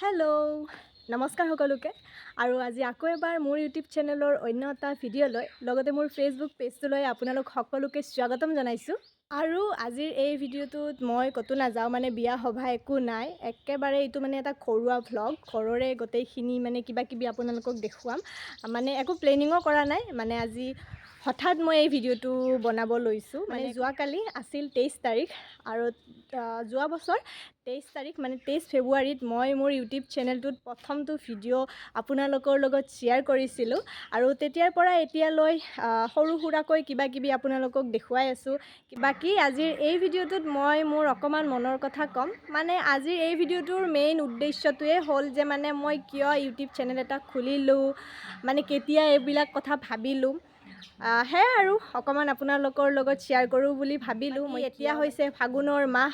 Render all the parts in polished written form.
Hello', নমস্কাৰ সকলোকে। আৰু আজি আকৌ এবাৰ মোৰ ইউটিউব চেনেলৰ অন্য এটা ভিডিঅ'লৈ, লগতে মোৰ ফেচবুক পেজটোলৈ আপোনালোক সকলোকে স্বাগতম জনাইছোঁ। আৰু আজিৰ এই ভিডিঅ'টোত মই ক'তো নাযাওঁ, মানে বিয়া সভা একো নাই, একেবাৰে এইটো মানে এটা ঘৰুৱা ভ্লগ। ঘৰৰে গোটেইখিনি মানে কিবা কিবি আপোনালোকক দেখুৱাম। মানে একো প্লেনিঙো কৰা নাই, মানে আজি হঠাৎ মই এই ভিডিঅ'টো বনাব লৈছোঁ। মানে যোৱাকালি আছিল 23 তাৰিখ আৰু যোৱা বছৰ 23 তাৰিখ, মানে 23 ফেব্ৰুৱাৰীত মই মোৰ ইউটিউব চেনেলটোত প্ৰথমটো ভিডিঅ' আপোনালোকৰ লগত শ্বেয়াৰ কৰিছিলোঁ। আৰু তেতিয়াৰ পৰা এতিয়ালৈ সৰু সুৰাকৈ কিবা কিবি আপোনালোকক দেখুৱাই আছোঁ। বাকী আজিৰ এই ভিডিঅ'টোত মই মোৰ অকণমান মনৰ কথা ক'ম। মানে আজিৰ এই ভিডিঅ'টোৰ মেইন উদ্দেশ্যটোৱে হ'ল যে মানে মই কিয় ইউটিউব চেনেল এটা খুলিলোঁ, মানে কেতিয়া এইবিলাক কথা ভাবিলোঁ, সেয়াই আৰু অকণমান আপোনালোকৰ লগত শ্বেয়াৰ কৰোঁ বুলি ভাবিলোঁ মই। এতিয়া হৈছে ফাগুনৰ মাহ,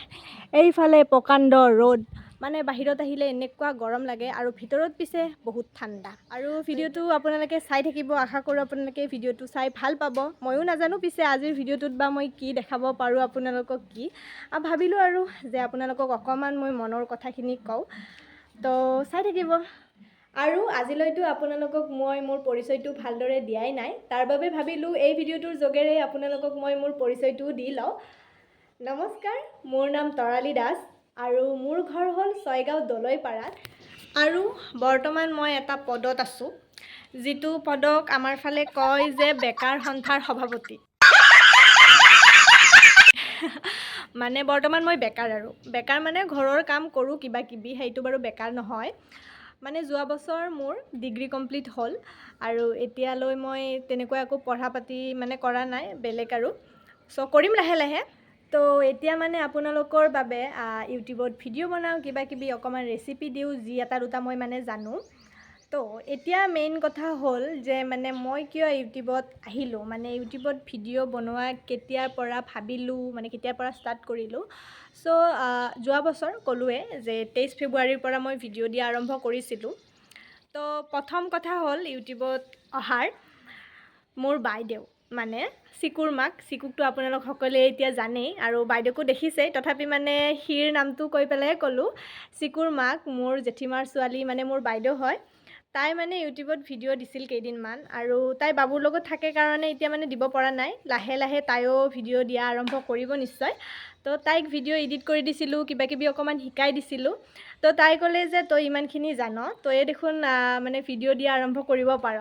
এইফালে প্ৰকাণ্ড ৰ'দ, মানে বাহিৰত আহিলে এনেকুৱা গৰম লাগে আৰু ভিতৰত পিছে বহুত ঠাণ্ডা। আৰু ভিডিঅ'টো আপোনালোকে চাই থাকিব, আশা কৰোঁ আপোনালোকে ভিডিঅ'টো চাই ভাল পাব। ময়ো নাজানো পিছে আজিৰ ভিডিঅ'টোত বা মই কি দেখাব পাৰোঁ আপোনালোকক কি। ভাবিলোঁ আৰু যে আপোনালোকক অকণমান মই মনৰ কথাখিনি কওঁ, তো চাই থাকিব। আৰু আজিলৈতো আপোনালোকক মই মোৰ পৰিচয়টো ভালদৰে দিয়াই নাই, তাৰ বাবে ভাবিলোঁ এই ভিডিঅ'টোৰ যোগেৰে আপোনালোকক মই মোৰ পৰিচয়টোও দি লওঁ। নমস্কাৰ, মোৰ নাম তৰালী দাস আৰু মোৰ ঘৰ হ'ল ছয়গাঁও দলৈপাৰাত। আৰু বৰ্তমান মই এটা পদত আছোঁ, যিটো পদক আমাৰ ফালে কয় যে বেকাৰ সন্থাৰ সভাপতি। মানে বৰ্তমান মই বেকাৰ আৰু বেকাৰ মানে ঘৰৰ কাম কৰোঁ কিবা কিবি, সেইটো বাৰু বেকাৰ নহয়। মানে যোৱা বছৰ মোৰ ডিগ্ৰী কমপ্লিট হ'ল আৰু এতিয়ালৈ মই তেনেকুৱা একো পঢ়া পাতি মানে কৰা নাই বেলেগ আৰু, চ' কৰিম লাহে লাহে। তো এতিয়া মানে আপোনালোকৰ বাবে ইউটিউবত ভিডিঅ' বনাওঁ, কিবা কিবি অকণমান ৰেচিপি দিওঁ, যি এটা দুটা মই মানে জানো। তো এতিয়া মেইন কথা হ'ল যে মানে মই কিয় ইউটিউবত আহিলোঁ, মানে ইউটিউবত ভিডিঅ' বনোৱা কেতিয়াৰ পৰা ভাবিলোঁ, মানে কেতিয়াৰ পৰা ষ্টাৰ্ট কৰিলোঁ। চ' যোৱা বছৰ ক'লোৱে যে 23 ফেব্ৰুৱাৰীৰ পৰা মই ভিডিঅ' দিয়া আৰম্ভ কৰিছিলোঁ। তো প্ৰথম কথা হ'ল ইউটিউবত অহাৰ মোৰ বাইদেউ, মানে চিকুৰ মাক। চিকুকটো আপোনালোক সকলোৱে এতিয়া জানেই আৰু বাইদেউকো দেখিছেই, তথাপি মানে সিৰ নামটো কৈ পেলাই ক'লোঁ। চিকুৰ মাক মোৰ জেঠীমাৰ ছোৱালী, মানে মোৰ বাইদেউ হয়। তাই মানে ইউটিউবত ভিডিঅ' দিছিল কেইদিনমান আৰু তাই বাবুৰ লগত থাকে কাৰণে এতিয়া মানে দিব পৰা নাই। লাহে লাহে তাইও ভিডিঅ' দিয়া আৰম্ভ কৰিব নিশ্চয়। তো তাইক ভিডিঅ' এডিট কৰি দিছিলোঁ, কিবা কিবি অকণমান শিকাই দিছিলোঁ। তো তাই ক'লে যে তই ইমানখিনি জান, তয়ে দেখোন মানে ভিডিঅ' দিয়া আৰম্ভ কৰিব পাৰ।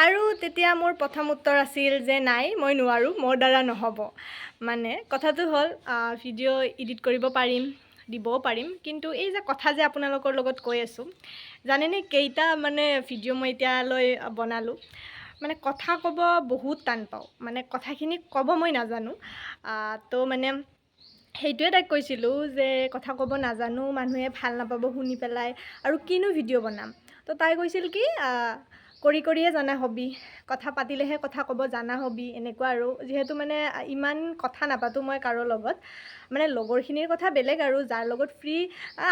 আৰু তেতিয়া মোৰ প্ৰথম উত্তৰ আছিল যে নাই, মই নোৱাৰোঁ, মোৰ দ্বাৰা নহ'ব। মানে কথাটো হ'ল ভিডিঅ' এডিট কৰিব পাৰিম, দিবও পাৰিম, কিন্তু এই যে কথা যে আপোনালোকৰ লগত কৈ আছোঁ, জানেনে কেইটা মানে ভিডিঅ' মই এতিয়ালৈ বনালোঁ, মানে কথা ক'ব বহুত টান পাওঁ, মানে কথাখিনি ক'ব মই নাজানো। তো মানে সেইটোৱে তাইক কৈছিলোঁ যে কথা ক'ব নাজানো, মানুহে ভাল নাপাব শুনি পেলাই, আৰু কিনো ভিডিঅ' বনাম। তো তাই কৈছিল কি কৰি কৰিয়ে জানা হবি, কথা পাতিলেহে কথা ক'ব জানা হবি, এনেকুৱা। আৰু যিহেতু মানে ইমান কথা নাপাতোঁ মই কাৰো লগত, মানে লগৰখিনিৰ কথা বেলেগ আৰু যাৰ লগত ফ্ৰী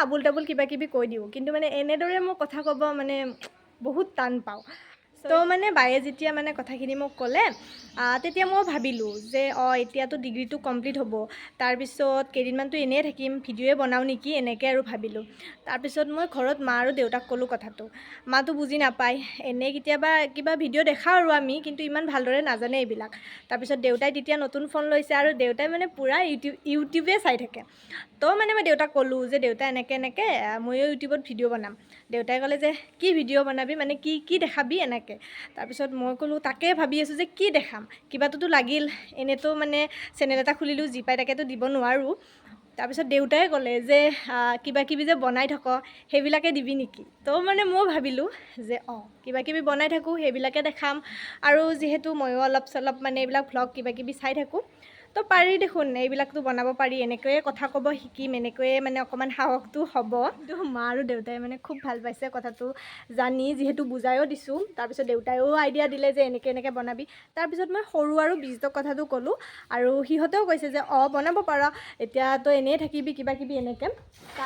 আবোল তাবোল কিবা কিবি কৈ দিওঁ, কিন্তু মানে এনেদৰে মই কথা ক'ব মানে বহুত টান পাওঁ। তো মানে বায়ে যেতিয়া মানে কথাখিনি মোক ক'লে, তেতিয়া মই ভাবিলোঁ যে অঁ এতিয়াতো ডিগ্ৰীটো কমপ্লিট হ'ব, তাৰপিছত কেইদিনমানতো এনেই থাকিম, ভিডিঅ'য়ে বনাওঁ নেকি, এনেকৈ আৰু ভাবিলোঁ। তাৰপিছত মই ঘৰত মা আৰু দেউতাক ক'লোঁ কথাটো। মাতো বুজি নাপায়, এনেই কেতিয়াবা কিবা ভিডিঅ' দেখাওঁ আৰু আমি, কিন্তু ইমান ভালদৰে নাজানে এইবিলাক। তাৰপিছত দেউতাই তেতিয়া নতুন ফোন লৈছে আৰু দেউতাই মানে পূৰা ইউটিউবে চাই থাকে। তো মানে মই দেউতাক ক'লোঁ যে দেউতা এনেকৈ এনেকৈ ময়ো ইউটিউবত ভিডিঅ' বনাম। দেউতাই ক'লে যে কি ভিডিঅ' বনাবি, মানে কি কি দেখাবি এনেকৈ। তাৰপিছত মই ক'লোঁ তাকে ভাবি আছোঁ যে কি দেখাম, কিবাটোতো লাগিল, এনেইতো মানে চেনেল এটা খুলিলোঁ যি পাই তাকেতো দিব নোৱাৰোঁ। তাৰপিছত দেউতাই ক'লে যে কিবা কিবি যে বনাই থাক সেইবিলাকে দিবি নেকি। তো মানে মই ভাবিলোঁ যে অঁ কিবা কিবি বনাই থাকোঁ সেইবিলাকে দেখাম, আৰু যিহেতু ময়ো অলপ চলপ মানে এইবিলাক ভ্লগ কিবা কিবি চাই থাকোঁ, তো পাৰি দেখোন এইবিলাকতো বনাব পাৰি, এনেকৈয়ে কথা ক'ব শিকিম, এনেকৈয়ে মানে অকণমান সাহসটো হ'ব। কিন্তু মা আৰু দেউতাই মানে খুব ভাল পাইছে কথাটো জানি, যিহেতু বুজায়ো দিছোঁ। তাৰপিছত দেউতাইও আইডিয়া দিলে যে এনেকৈ এনেকৈ বনাবি। তাৰপিছত মই সৰু আৰু বিজিতক কথাটো ক'লোঁ আৰু সিহঁতেও কৈছে যে অঁ বনাব পাৰ, এতিয়া তই এনেই থাকিবি কিবা কিবি এনেকৈ।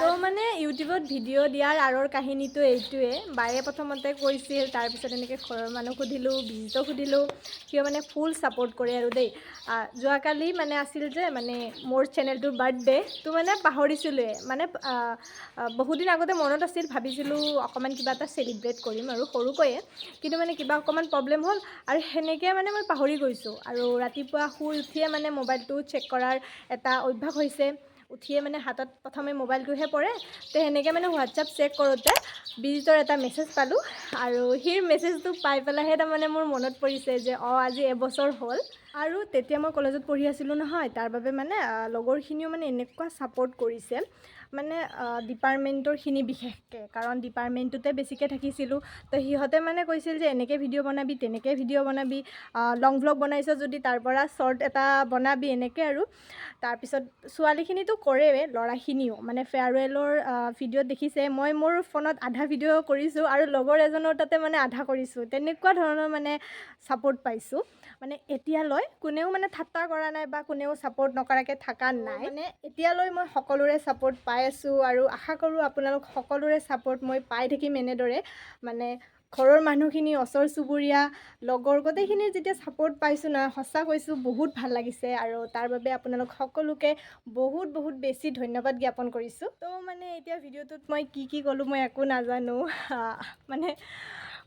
তো মানে ইউটিউবত ভিডিঅ' দিয়াৰ আঁৰৰ কাহিনীটো এইটোৱে। বায়ে প্ৰথমতে কৈছিল, তাৰপিছত এনেকৈ ঘৰৰ মানুহক সুধিলোঁ, বিজিতক সুধিলোঁ, সিও মানে ফুল ছাপৰ্ট কৰে আৰু দেই। যোৱাকালি মানে আছিল যে মানে মোৰ চেনেলটোৰ বাৰ্থডে, তো মানে পাহৰিছিলোঁৱে। মানে বহুদিন আগতে মনত আছিল, ভাবিছিলোঁ অকণমান কিবা এটা চেলিব্ৰেট কৰিম আৰু সৰুকৈয়ে, কিন্তু মানে কিবা অকণমান প্ৰব্লেম হ'ল আৰু সেনেকৈ মানে মই পাহৰি গৈছোঁ। আৰু ৰাতিপুৱা শুই উঠিয়ে মানে মোবাইলটো চেক কৰাৰ এটা অভ্যাস হৈছে, উঠিয়ে মানে হাতত প্ৰথমে মোবাইলটোহে পৰে। তো সেনেকৈ মানে হোৱাটছআপ চেক কৰোঁতে বিজিতৰ এটা মেছেজ পালোঁ আৰু সেই মেছেজটো পাই পেলাইহে তাৰমানে মোৰ মনত পৰিছে যে অঁ আজি এবছৰ হ'ল। আৰু তেতিয়া মই কলেজত পঢ়ি আছিলোঁ নহয়, তাৰ বাবে মানে লগৰখিনিও মানে এনেকুৱা ছাপৰ্ট কৰিছে, মানে ডিপাৰ্টমেণ্টৰখিনি বিশেষকৈ, কাৰণ ডিপাৰ্টমেণ্টটোতে বেছিকৈ থাকিছিলোঁ। তো সিহঁতে মানে কৈছিল যে এনেকৈ ভিডিঅ' বনাবি, তেনেকৈ ভিডিঅ' বনাবি, লং ভ্লগ বনাইছ যদি তাৰ পৰা শ্বৰ্ট এটা বনাবি, এনেকৈ আৰু। তাৰপিছত ছোৱালীখিনিতো কৰেই, ল'ৰাখিনিও মানে ফেয়াৰৱেলৰ ভিডিঅ'ত দেখিছে, মই মোৰ ফোনত আধা ভিডিঅ' কৰিছোঁ আৰু লগৰ এজনৰ তাতে মানে আধা কৰিছোঁ, তেনেকুৱা ধৰণৰ মানে ছাপৰ্ট পাইছোঁ। মানে এতিয়ালৈ কোনেও মানে ঠাট্টা কৰা নাই বা কোনেও ছাপৰ্ট নকৰাকৈ থকা নাই, মানে এতিয়ালৈ মই সকলোৰে ছাপৰ্ট পাই আছোঁ আৰু আশা কৰোঁ আপোনালোক সকলোৰে ছাপৰ্ট মই পাই থাকিম এনেদৰে। মানে ঘৰৰ মানুহখিনি, ওচৰ চুবুৰীয়া, লগৰ গোটেইখিনিৰ যেতিয়া ছাপৰ্ট পাইছোঁ নহয়, সঁচা কৈছোঁ বহুত ভাল লাগিছে আৰু তাৰ বাবে আপোনালোক সকলোকে বহুত বহুত বেছি ধন্যবাদ জ্ঞাপন কৰিছোঁ। তো মানে এতিয়া ভিডিঅ'টোত মই কি কি ক'লোঁ মই একো নাজানো, মানে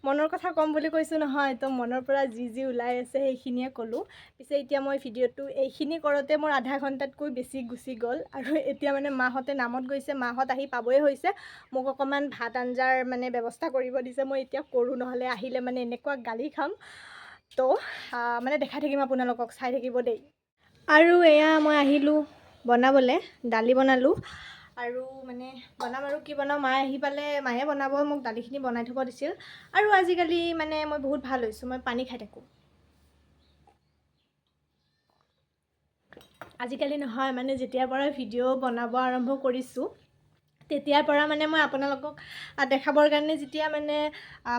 মনৰ কথা ক'ম বুলি কৈছোঁ নহয়, তো মনৰ পৰা যি যি ওলাই আছে সেইখিনিয়ে ক'লোঁ। পিছে এতিয়া মই ভিডিঅ'টো এইখিনি কৰোঁতে মোৰ আধা ঘণ্টাতকৈ বেছি গুচি গ'ল আৰু এতিয়া মানে মাহঁতে নামত গৈছে, মাহঁত আহি পাবই হৈছে, মোক অকণমান ভাত আঞ্জাৰ মানে ব্যৱস্থা কৰিব দিছে, মই এতিয়া কৰোঁ, নহ'লে আহিলে মানে এনেকুৱা গালি খাম। তো মানে দেখাই থাকিম আপোনালোকক, চাই থাকিব দেই। আৰু এয়া মই আহিলোঁ বনাবলৈ, দালি বনালোঁ আৰু মানে বনাম আৰু কি বনাওঁ, মায়ে আহি পালে মায়ে বনাব, মোক দালিখিনি বনাই থ'ব দিছিল। আৰু আজিকালি মানে মই বহুত ভাল হৈছোঁ, মই পানী খাই থাকোঁ আজিকালি নহয়, মানে যেতিয়াৰ পৰা ভিডিঅ' বনাব আৰম্ভ কৰিছোঁ তেতিয়াৰ পৰা মানে মই আপোনালোকক দেখাবৰ কাৰণে যেতিয়া মানে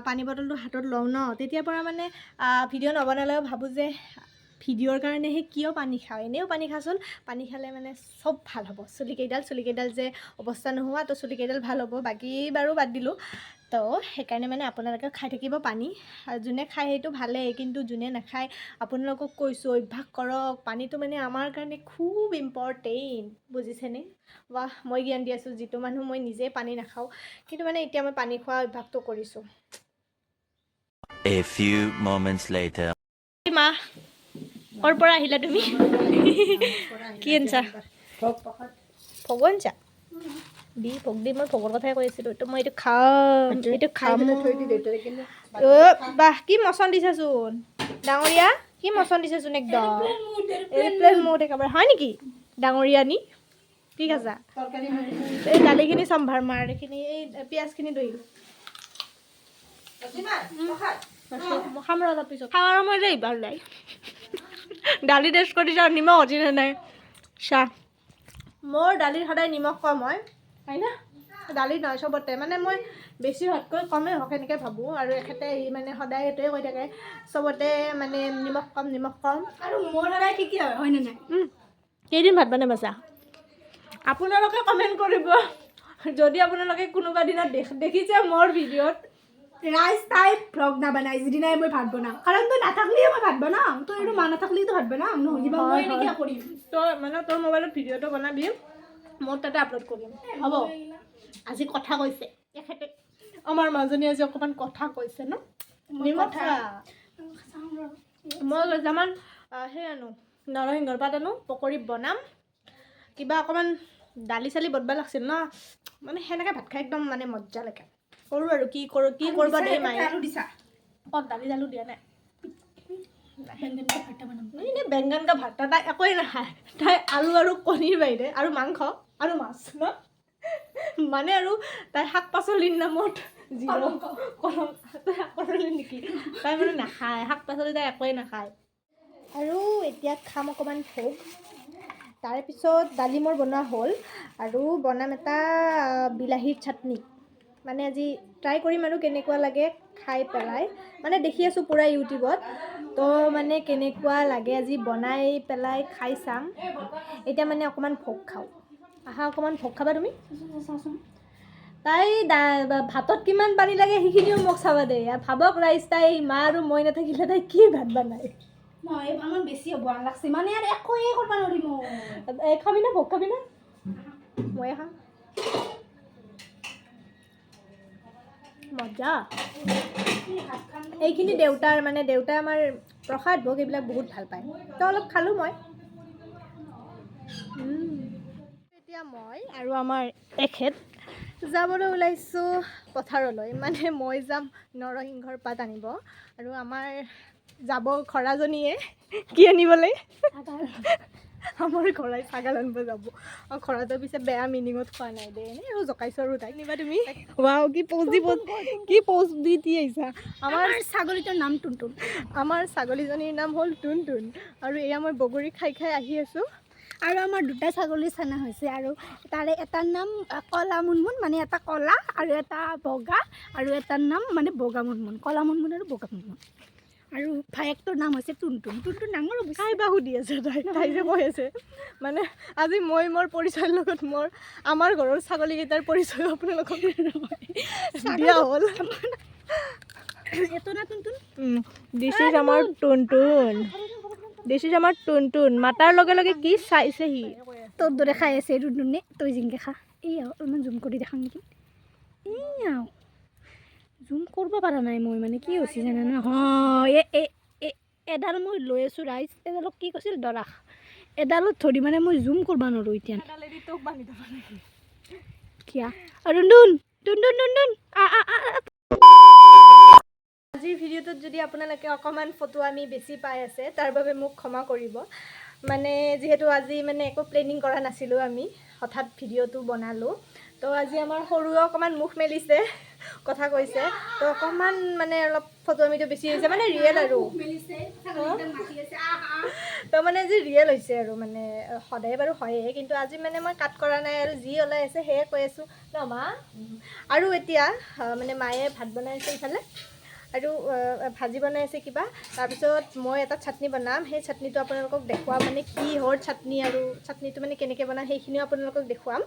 পানী বটলটো হাতত লওঁ ন, তেতিয়াৰ পৰা মানে ভিডিঅ' নবনালেও ভাবোঁ যে ভিডিঅ'ৰ কাৰণেহে কিয় পানী খাওঁ, এনেও পানী খাচোন, পানী খালে মানে চব ভাল হ'ব, চুলিকেইডাল যে অৱস্থা নোহোৱা, তো চুলিকেইডাল ভাল হ'ব, বাকী বাৰু বাদ দিলোঁ। তো সেইকাৰণে মানে আপোনালোকে খাই থাকিব পানী, আৰু যোনে খায় সেইটো ভালেই, কিন্তু যোনে নাখায় আপোনালোকক কৈছোঁ অভ্যাস কৰক, পানীটো মানে আমাৰ কাৰণে খুব ইম্পৰ্টেণ্ট, বুজিছেনে? ৱাহ, মই জ্ঞান দি আছোঁ, যিটো মানুহ মই নিজে পানী নাখাওঁ, কিন্তু মানে এতিয়া মই পানী খোৱা অভ্যাসটো কৰিছোঁ। A few moments later. মা, ক'ৰ পৰা আহিলা তুমি? কি আনিছা? ভোগ আনিছা? দি ভোগ দি, মই ভোগৰ কথাই কৈ আছিলোঁ। তো মই এইটো খাম, এইটো খাম। অ' বাহ, কি মচন দিছাচোন ডাঙৰীয়া, কি মচন দিছাচোন একদম এৰ'প্লেন মোড একেবাৰে, হয় নেকি ডাঙৰীয়ানী? ঠিক আছে, এই দালিখিনি চম্ভাৰ মাৰ, এইখিনি এই পিঁয়াজখিনি দৈ খাম ৰ অলপ পিছত। খাৱাৰ সময় দেই, ভাল নাই দালি টেষ্ট কৰি যাওঁ, নিমখ হৈছে নে নাই চাহ। মোৰ দালিত সদায় নিমখ কম হয়, হয় না? দালিত নহয় চবতে, মানে মই বেছি হোৱাতকৈ কমেই হওক সেনেকৈ ভাবোঁ। আৰু এখেতে সি মানে সদায় সেইটোৱে কৈ থাকে, চবতে মানে নিমখ কম, নিমখ কম। আৰু মোৰ সদায় ঠিকেই হয়, হয়নে নাই? কেইদিন ভাত বনাই পাইছা? আপোনালোকে কমেণ্ট কৰিব যদি আপোনালোকে কোনোবা দিনা দেখিছে মোৰ ভিডিঅ'ত। ৰাইজ, তাই ভ্লগ নাবানাই যিদিনাই মই ভাত বনাওঁ, কাৰণ তই নাথাকলিয়ে মই ভাত বনাওঁ, তই আৰু মা নাথাকলিতো ভাত বনাম, নহ'লে বা মই এনেকৈ কৰিম। তই মানে তোৰ মোবাইলত ভিডিঅ'টো বনাবি, মোৰ তাতে আপলোড কৰিম, হ'ব? আজি কথা কৈছে এখেতে, আমাৰ মাজনী আজি অকণমান কথা কৈছে ন? নিমখ খা। মই কেইটামান সেই আনো, নৰসিংহৰ পাত আনো, পকৰি বনাম, কিবা অকণমান দালি চালি বদবা লাগছিল ন, মানে সেনেকৈ ভাত খাই একদম মানে মজা লাগে। কৰোঁ আৰু কি কৰোঁ, কি কৰিব দেই মায়ে। আলু দিছা? ক'ত দালি চালু দিয়া নাই। বেঙেনা ভৰ্তা বনাম। এনেই বেঙেনা কা ভৰ্তা তাই একোৱেই নাখায়, তাই আলু আৰু কণীৰ বাহিৰে আৰু মাংস আৰু মাছ ন, মানে আৰু তাই শাক পাচলিৰ নামত জিৰ' কলম। তাই শাক পাচলি নেকি? তাই মানে নাখায় শাক পাচলি, তাই একোৱেই নাখায়। আৰু এতিয়া খাম অকণমান ভোগ, তাৰেপিছত দালি মোৰ বনোৱা হ'ল আৰু বনাম এটা বিলাহীৰ চাটনি। মানে আজি ট্ৰাই কৰিম আৰু কেনেকুৱা লাগে খাই পেলাই, মানে দেখি আছোঁ পূৰা ইউটিউবত, তো মানে কেনেকুৱা লাগে আজি বনাই পেলাই খাই চাম। এতিয়া মানে অকণমান ভোগ খাওঁ, আহা অকণমান ভোগ খাবা তুমি। তাই ভাতত কিমান পানী লাগে সেইখিনিও মোক চাবা দেই। ভাবক ৰাইজ, তাই মা আৰু মই নাথাকিলে তাই কি ভাত বনায়। মই অলপমান বেছি হ'ব আন লাগছে, মানে আৰু একোৱে কৰিব নোৱাৰি মই। এই খাবি না, ভোগ খাবি না? ময়ে খাম। মজা। এইখিনি দেউতাৰ, মানে দেউতাই আমাৰ প্ৰসাদ ভোগ এইবিলাক বহুত ভাল পায়, তো অলপ খালোঁ মই। এতিয়া মই আৰু আমাৰ এখেত যাবলৈ ওলাইছোঁ পথাৰলৈ। মানে মই যাম নৰসিংহৰ পাত আনিব, আৰু আমাৰ যাব খৰাজনীয়ে কি আনিবলৈ? আমাৰ ঘৰাই ছাগাল আনিব যাব। অঁ, ঘৰাটো পিছে বেয়া মিনিঙত খোৱা নাই দেই, এনেই আৰু জকাইছোঁ আৰু তাইক। নিবা তুমি? ৱাও, কি প'জ দি, কি প'জ দি দি আহিছা। আমাৰ আমাৰ ছাগলীটোৰ নাম টুনটুন। আমাৰ ছাগলীজনীৰ নাম হ'ল টুনটুন। আৰু এয়া মই বগৰী খাই খাই আহি আছোঁ। আৰু আমাৰ দুটা ছাগলীৰ চানা হৈছে, আৰু তাৰে এটাৰ নাম কলা মুনমুন, মানে এটা কলা আৰু এটা বগা, আৰু এটাৰ নাম মানে বগা মুনমুন, কলা মুনমুন আৰু বগা মুনমুন। আৰু ভায়েকটোৰ নাম হৈছে টুনটুন। টুনটুন ডাঙৰ অৱশ্যে। কাই বা সুধি আছে তাই, তাই যে কৈ আছে। মানে আজি মই মোৰ পৰিচয়ৰ লগত মোৰ আমাৰ ঘৰৰ ছাগলীকেইটাৰ পৰিচয় আপোনালোকক দিয়া হ'ল। এইটো না টুনটুন। This is আমাৰ টুনটুন, this is আমাৰ টুনটুন। মাতাৰ লগে লগে কি চাইছে সি। তোৰ দৰে খাই আছে টুনটুনে, তই জিংকে খা। এই অলপমান জুম কৰি দেখাম নেকি? এই জুম কৰিব পৰা নাই মই, মানে কি হৈছে জানা না? হয়, এডাল মই লৈ আছোঁ ৰাইজ, এডালক কি কৈছিল দৰাস, এডালত ধৰি মানে মই জুম কৰিব নোৱাৰোঁ এতিয়া। কিয়া আৰু টুনটুন টুনটুন টুনটুন, আ আ আ আ। আজিৰ ভিডিঅ'টোত যদি আপোনালোকে অকণমান ফটো আমি বেছি পাই আছে, তাৰ বাবে মোক ক্ষমা কৰিব। মানে যিহেতু আজি মানে একো প্লেনিং কৰা নাছিলোঁ, আমি হঠাৎ ভিডিঅ'টো বনালোঁ। তো আজি আমাৰ সৰুৱে অকণমান মুখ মেলিছে, কথা কৈছে, তো অকণমান মানে অলপ ফটো আমিটো বেছি হৈছে, মানে ৰিয়েল আৰু। তো মানে আজি ৰিয়েল হৈছে আৰু, মানে সদায় বাৰু হয়েই, কিন্তু আজি মানে মই কাট কৰা নাই আৰু যি ওলাই আছে সেয়ে কৈ আছোঁ ন মা? আৰু এতিয়া মানে মায়ে ভাত বনাই আছে ইফালে, আৰু ভাজি বনাই আছে কিবা। তাৰপিছত মই এটা চাটনি বনাম, সেই চাটনিটো আপোনালোকক দেখুৱাম, মানে কিহৰ চাটনি আৰু চাটনিটো মানে কেনেকৈ বনাম সেইখিনিও আপোনালোকক দেখুৱাম।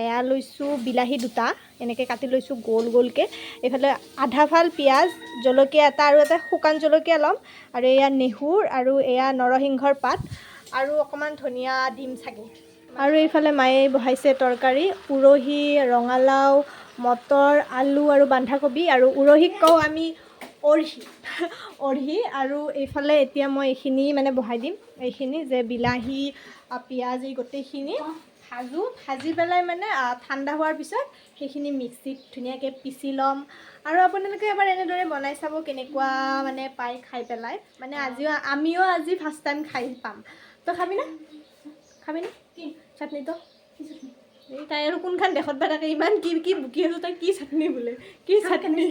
এয়া লৈছোঁ বিলাহী দুটা, এনেকৈ কাটি লৈছোঁ গোল গোলকৈ। এইফালে আধা ফাল পিঁয়াজ, জলকীয়া এটা আৰু এটা শুকান জলকীয়া ল'ম, আৰু এয়া নেহুৰ আৰু এয়া নৰসিংহৰ পাত আৰু অকণমান ধনিয়া দিম চাগে। আৰু এইফালে মায়ে বহাইছে তৰকাৰী, উৰহি, ৰঙালাও, মটৰ, আলু আৰু বন্ধাকবি। আৰু উৰহিক কওঁ আমি অৰহি, অৰহি। আৰু এইফালে এতিয়া মই এইখিনি মানে বহাই দিম, এইখিনি যে বিলাহী, পিঁয়াজ এই গোটেইখিনি ভাজোঁ, ভাজি পেলাই মানে ঠাণ্ডা হোৱাৰ পিছত সেইখিনি মিক্সিত ধুনীয়াকৈ পিচি ল'ম। আৰু আপোনালোকে এবাৰ এনেদৰে বনাই চাব কেনেকুৱা মানে পায় খাই পেলাই। মানে আজিও আমিও আজি ফাৰ্ষ্ট টাইম খাই পাম। তই খাবি না? খাবি না চাটনিটো? এই তাই আৰু কোনখন দেশত বা থাকে, ইমান কি কি বুকি আছোঁ তাই, কি চাটনি বোলে, কি চাটনি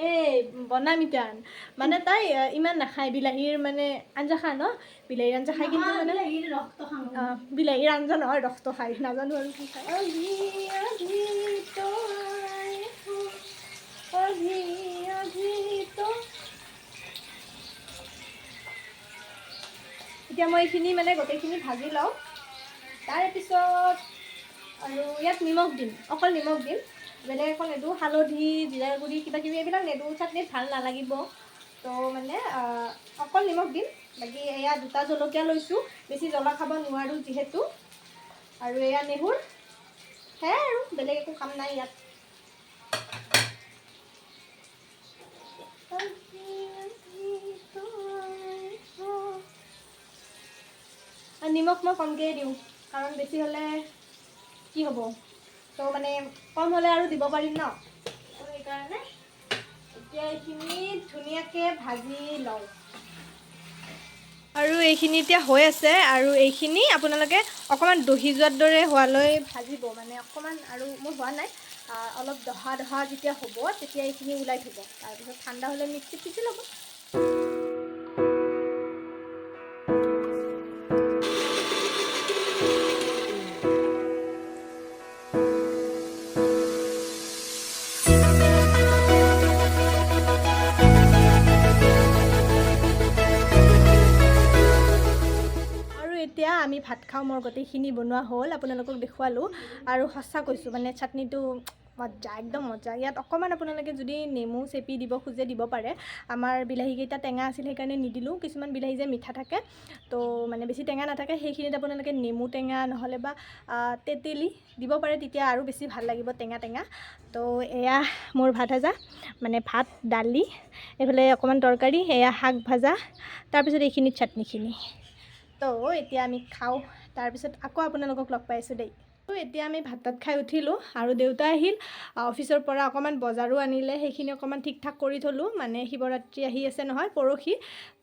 এই বনাম এতিয়া। মানে তাই ইমান নাখায় বিলাহীৰ মানে আঞ্জা খায় ন, বিলাহীৰ আঞ্জা খায়, কিন্তু মানে বিলাহীৰ আঞ্জা নহয়, ৰসটো খায়, নাজানো আৰু কি খায়। অভি অভি তো আয়ে হো, অভি অভি তো। এতিয়া মই এইখিনি মানে গোটেইখিনি ভাজি লওঁ, তাৰপিছত আৰু ইয়াত নিমখ দিম, অকল নিমখ দিম, বেলেগ একো নিদিওঁ। হালধি, জিৰাৰ গুড়ি কিবা কিবি এইবিলাক নিদিওঁ, চাটনিত ভাল নালাগিব। তো মানে অকল নিমখ দিম। বাকী এয়া দুটা জলকীয়া লৈছোঁ, বেছি জ্বলা খাব নোৱাৰোঁ যিহেতু। আৰু এয়া নেহুৰ, সেয়াই আৰু বেলেগ একো কাম নাই ইয়াত। আৰু নিমখ মই কমকৈয়ে দিওঁ, কাৰণ বেছি হ'লে কি হ'ব, তো মানে কম হ'লে আৰু দিব পাৰিম ন, তো সেইকাৰণে এতিয়া এইখিনি ধুনীয়াকৈ ভাজি লওঁ। আৰু এইখিনি এতিয়া হৈ আছে, আৰু এইখিনি আপোনালোকে অকণমান দহি যোৱাৰ দৰে হোৱালৈ ভাজিব, মানে অকণমান আৰু মোৰ হোৱা নাই, অলপ দহা দহা যেতিয়া হ'ব তেতিয়া এইখিনি ওলাই থ'ব, তাৰপিছত ঠাণ্ডা হ'লে মিক্সিত পিচি ল'ব। আৰু এতিয়া আমি ভাত খাওঁ। মোৰ গোটেইখিনি বনোৱা হ'ল, আপোনালোকক দেখুৱালোঁ। আৰু সঁচা কৈছোঁ মানে চাটনিটো মজা, একদম মজা। ইয়াত অকণমান আপোনালোকে যদি নেমু চেপি দিব খোজে দিব পাৰে। আমাৰ বিলাহীকেইটা টেঙা আছিল, সেইকাৰণে নিদিলোঁ। কিছুমান বিলাহী যে মিঠা থাকে, তো মানে বেছি টেঙা নাথাকে, সেইখিনিত আপোনালোকে নেমু টেঙা নহ'লে বা তেতেলী দিব পাৰে, তেতিয়া আৰু বেছি ভাল লাগিব টেঙা টেঙা। তো এয়া মোৰ ভাত ভাজা, মানে ভাত, দালি, এইফালে অকণমান তৰকাৰী, এয়া শাক ভাজা, তাৰপিছত এইখিনি চাটনিখিনি। তো এতিয়া আমি খাওঁ, তাৰপিছত আকৌ আপোনালোকক লগ পাই আছোঁ দেই। তো এতিয়া আমি ভাত তাত খাই উঠিলোঁ আৰু দেউতা আহিল অফিচৰ পৰা, অকণমান বজাৰো আনিলে, সেইখিনি অকণমান ঠিক ঠাক কৰি থ'লোঁ। মানে শিৱৰাত্ৰি আহি আছে নহয় পৰহি,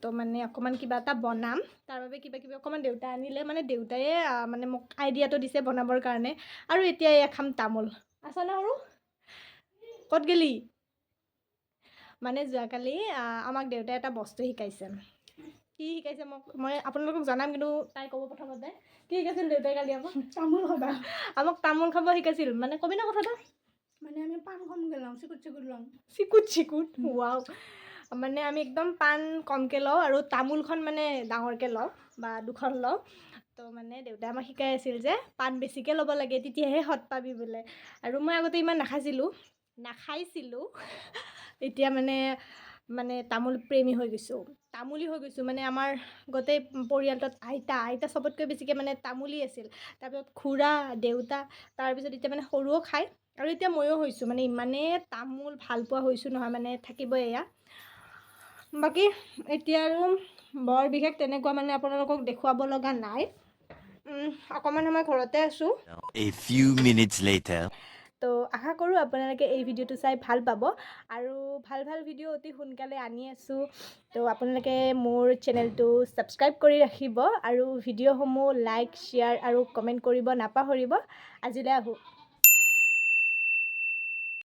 তো মানে অকণমান কিবা এটা বনাম, তাৰ বাবে কিবা কিবি অকণমান দেউতা আনিলে। মানে দেউতায়ে মানে মোক আইডিয়াটো দিছে বনাবৰ কাৰণে। আৰু এতিয়া এয়া খাম তামোল। আছা না সৰু? ক'ত গেলি? মানে যোৱাকালি আমাক দেউতাই এটা বস্তু শিকাইছে। কি শিকাইছে মোক মই আপোনালোকক জনাম, কিন্তু তাই ক'ব প্ৰথমতে। কি শিকাইছিল দেউতাই কালি আমাক? তামোল খাবা। আমাক তামোল খাব শিকাইছিল। মানে কবি না কথাটো। মানে আমি পাণ কমকৈ লওঁ, চিকুট চিকুট লওঁ। চিকুট চিকুট, ৱাও! মানে আমি একদম পাণ কমকৈ লওঁ আৰু তামোলখন মানে ডাঙৰকৈ লওঁ বা দুখন লওঁ। তো মানে দেউতাই আমাক শিকাই আছিল যে পাণ বেছিকৈ ল'ব লাগে, তেতিয়াহে সোৱাদ পাবি বোলে। আৰু মই আগতে ইমান নাখাইছিলোঁ নাখাইছিলোঁ এতিয়া মানে মানে তামোল প্ৰেমী হৈ গৈছোঁ, তামোলী হৈ গৈছোঁ। মানে আমাৰ গোটেই পৰিয়ালটোত আইতা চবতকৈ বেছিকৈ মানে তামোলী আছিল, তাৰপিছত খুৰা, দেউতা, তাৰপিছত এতিয়া মানে সৰুও খায় আৰু এতিয়া ময়ো হৈছোঁ। মানে ইমানেই তামোল ভাল পোৱা হৈছোঁ নহয়, মানে থাকিবই এয়া। বাকী এতিয়া আৰু বৰ বিশেষ তেনেকুৱা মানে আপোনালোকক দেখুৱাব লগা নাই। অকণমান সময় ঘৰতে আছোঁ। A few minutes later. তো আশা কৰোঁ আপোনালোকে এই ভিডিঅ'টো চাই ভাল পাব আৰু ভাল ভাল ভিডিঅ' অতি সোনকালে আনি আছোঁ। তো আপোনালোকে মোৰ চেনেলটো ছাবস্ক্ৰাইব কৰি ৰাখিব আৰু ভিডিঅ'সমূহ লাইক, শ্বেয়াৰ আৰু কমেণ্ট কৰিব নাপাহৰিব। আজিলৈ আহোঁ।